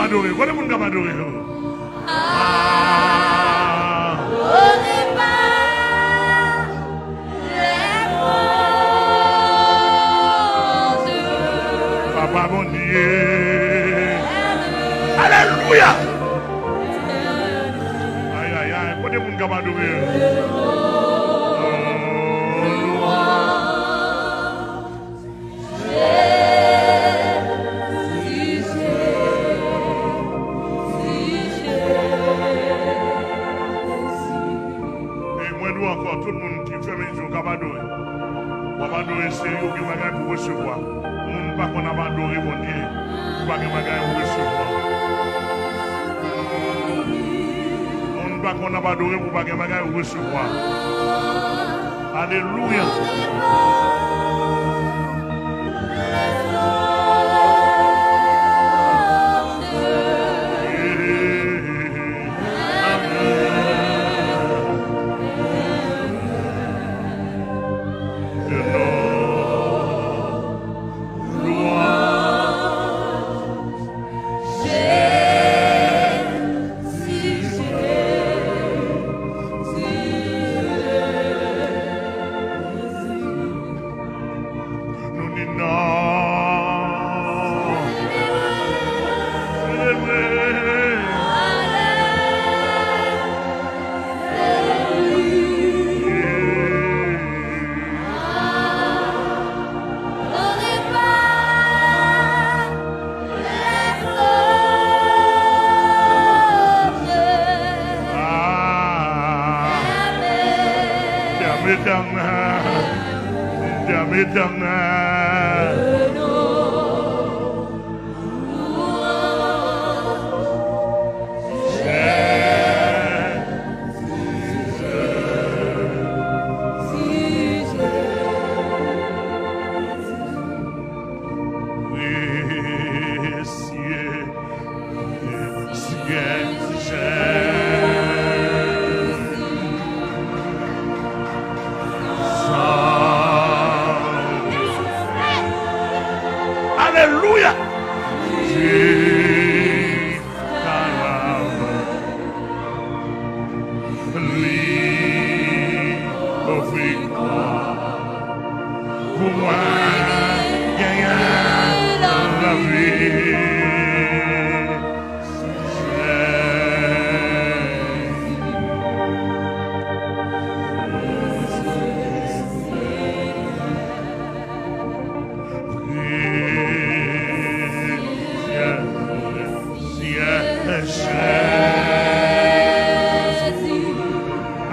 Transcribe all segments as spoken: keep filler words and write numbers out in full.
Adore. Kote moun k ap adore yo? Papa Bondye. Alelouya. Ay, ay, ay. Kote moun k ap adore yo? E mwen di w ankò, tout moun ki fèmen je w k ap adore. W ap adore serye, ou gen bagay pou resevwa. Moun pa konn ap adore Bondye, ou pa gen bagay ou resevwa. Moun pa konn ap adore, ou pa gen bagay ou resevwa. Alelouya. Nou di non. Selebre. Ah. Tèm etènèl. Tèm etènèl. Presye Seyè Jezi. Alelouya. Li ofri kò pou mwen genyen lavi.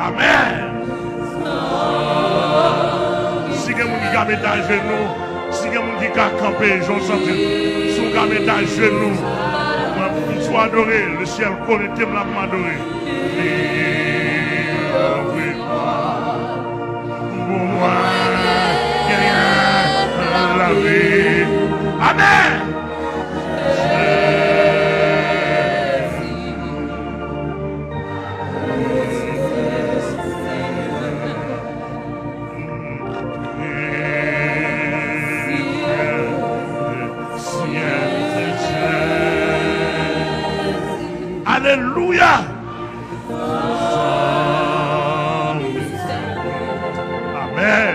Amèn. Si gen moun ki ka met ajenou, si gen moun ki ka kanpe, jan w santi l, si w ka met ajenou, mwen, m sou adore, le syèl konekte m la, m adore. Li ouvri pòt pou mwen genyen lavi. Amèn. Alelouya! Amèn.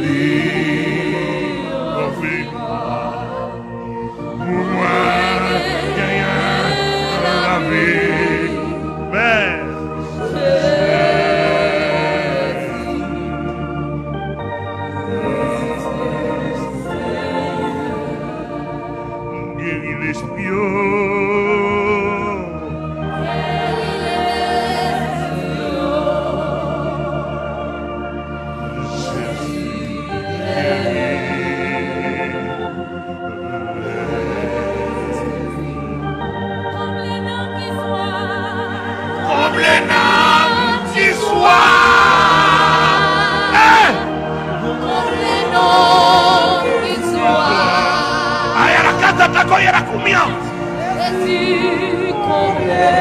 Li ofri pou mwen genyen lavi. Men, geri lespri yo. Jezi, geri. Konble nanm ki swa. Hey! Konble nanm ki swa. Ayala kata tako yala kumia. Jezi konble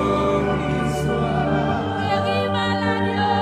nanm ki swa. Geri malad yo.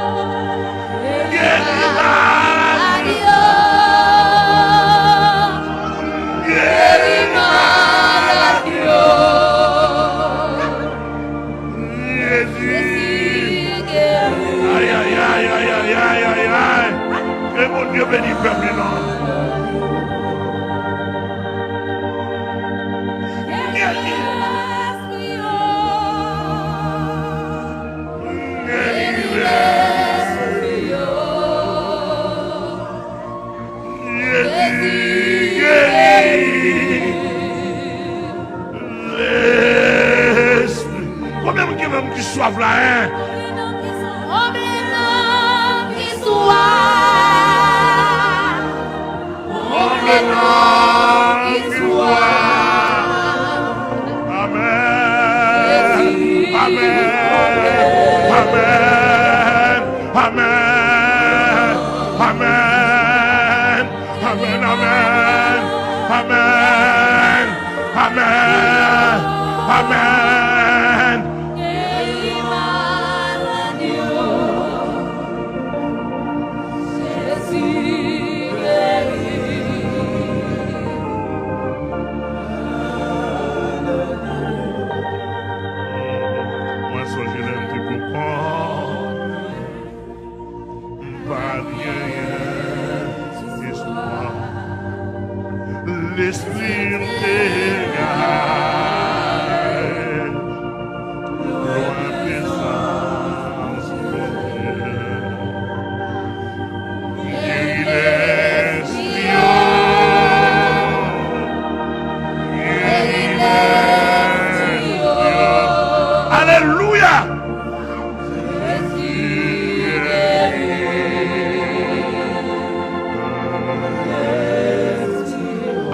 Nonm ki swaf la, en. Konbyen nonm ki swaf? Konbyen nonm ki swaf? Amèn. Amèn. Amèn. Amèn. Amèn. Amèn. Amèn. Amèn. Amèn. Amèn. Jezi geri. Mwen sonje lè m te poko m pa t genyen espwa. Lespri m te gaye lwen prezans Bondye. Geri lespri yo. Geri lespri yo. Alelouya!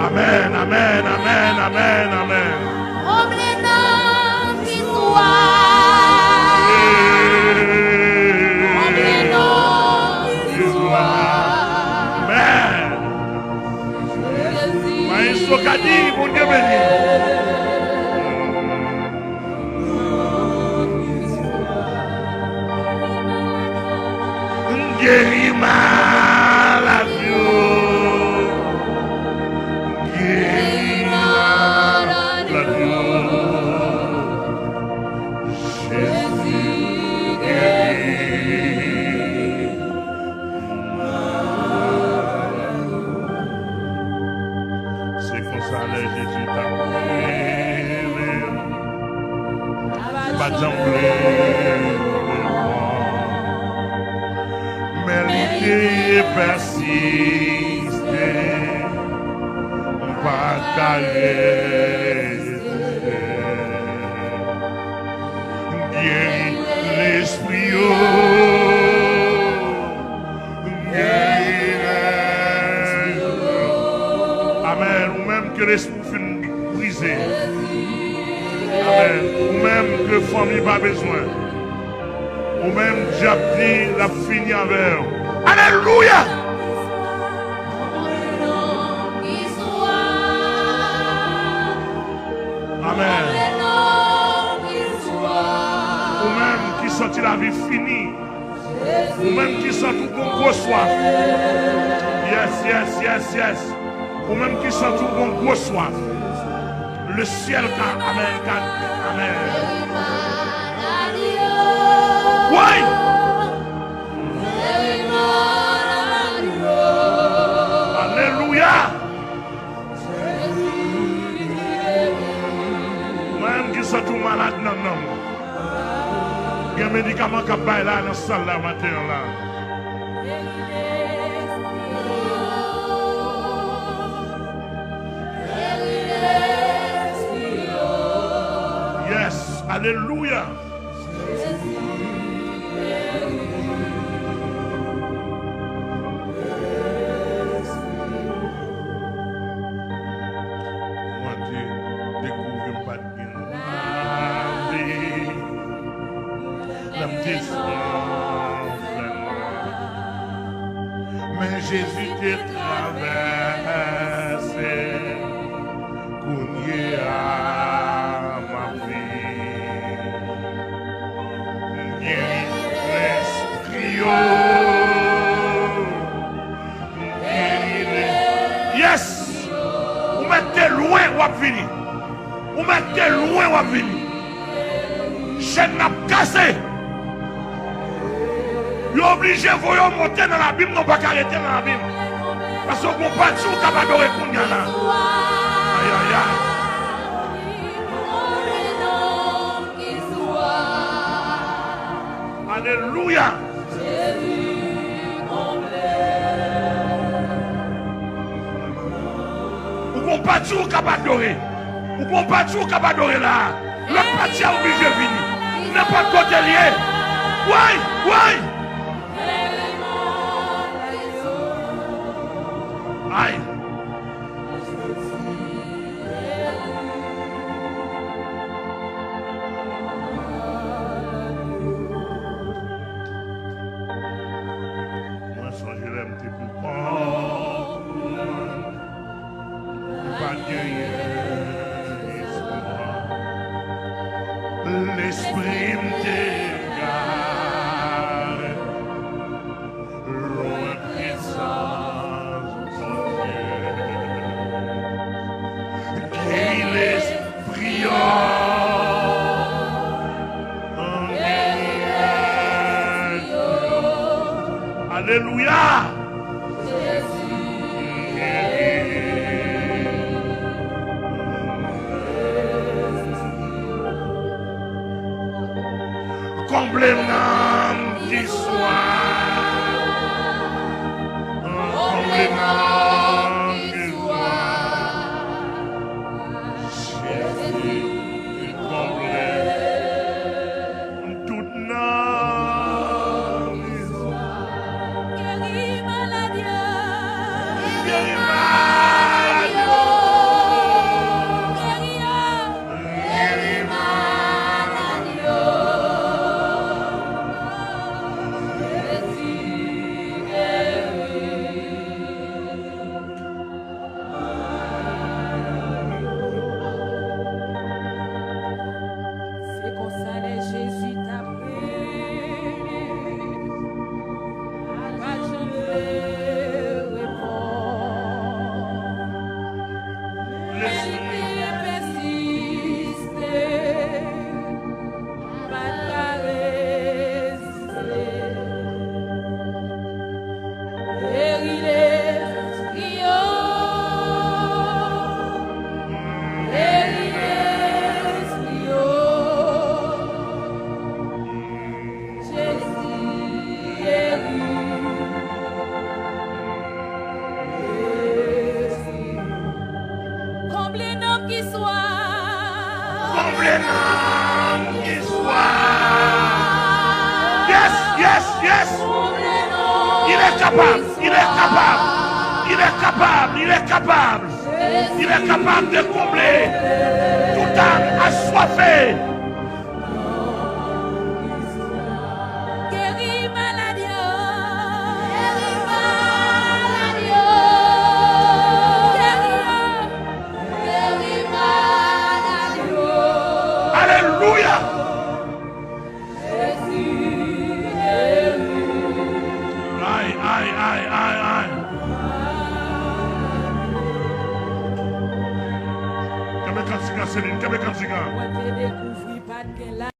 Amèn, amèn, amèn, amèn, amèn. Konbyen nonm ki swaf? Konbyen nonm ki swaf? Amèn. Maestro Kadi, Bondye beni. Geri malad yo. Geri malad yo. Jezi geri. Se konsa lè Jezi t ap rele m, m pa t janm vle reponn. Men li te pèsiste, m pa t ka reziste. Geri lespri yo. Amèn. Ou menm ke lespri w fin brize. Amèn. Ou menm ke fanmi pa bezwen. Ou menm dyab di l ap fini avè w. Alelouya! Amèn. Ou menm ki santi lavi fini. Ou menm ki santi w gon gwo swaf. Yes, yes, yes, yes. Ou menm ki santi w gon gwo swaf. Le syèl ka, amèn, ka, amèn. Woy! Alelouya! Ou menm ki santi w malad nan nanm ou. Gen medikaman k ap bay la nan sal la maten an la. Yes, alelouya. Mwen te dekouvri m pa t gen lavi lè m te sou lanfè nwa. Men Jezi te travèse. Kounye a, m ap viv. Geri lespri yo. Geri le-, yes! Ou mèt te lwen, w ap vini. Ou mèt te lwen, w ap vini. Chèn nan ap kase. Yo oblije voye w monte nan labim, non, w pa ka rete nan labim. Paske w gon pati w k ap adore kounye a la. Ayayay. Alelouya. Ou gon pati w k ap adore. Ou gon pati w k ap adore la. Lòt pati a oblije vini. Nenpòt kote l ye. Woy, woy. Ay. Mwen sonje lè m te pou kò m, m pa t genyen espwa. Lespri m te gare lwen prezans Bondye. Geri lespri yo. Geri lespri yo. Alelouya. Jezi geri. Konble nanm ki swaf. Konble nanm ki swaf. Jezi konble. Tout nanm ki swaf. Geri malad yo. Geri malad yo. Geri yo. Geri malad yo. Jezi geri. Se konsa lè Jezi t ap rele, pa t janm vle reponn. Men li te pèsiste. Pa t ka reziste. Geri lespri yo. Geri lespri yo. Jezi geri. Konble nanm ki swaf. Konble nanm ki swaf. Yes, yes, yes. Il est capable, il est capable, il est capable, il est capable. Il est capable de combler toute âme assoiffée. Geri malad yo. Geri malad yo. Geri yo. Geri malad yo. Alelouya. Jezi geri. Ay, ay, ay, ay, ay. Kenbe kantik la, Celine, kenbe kantik la. Mwen te dekouvri pa t gen la.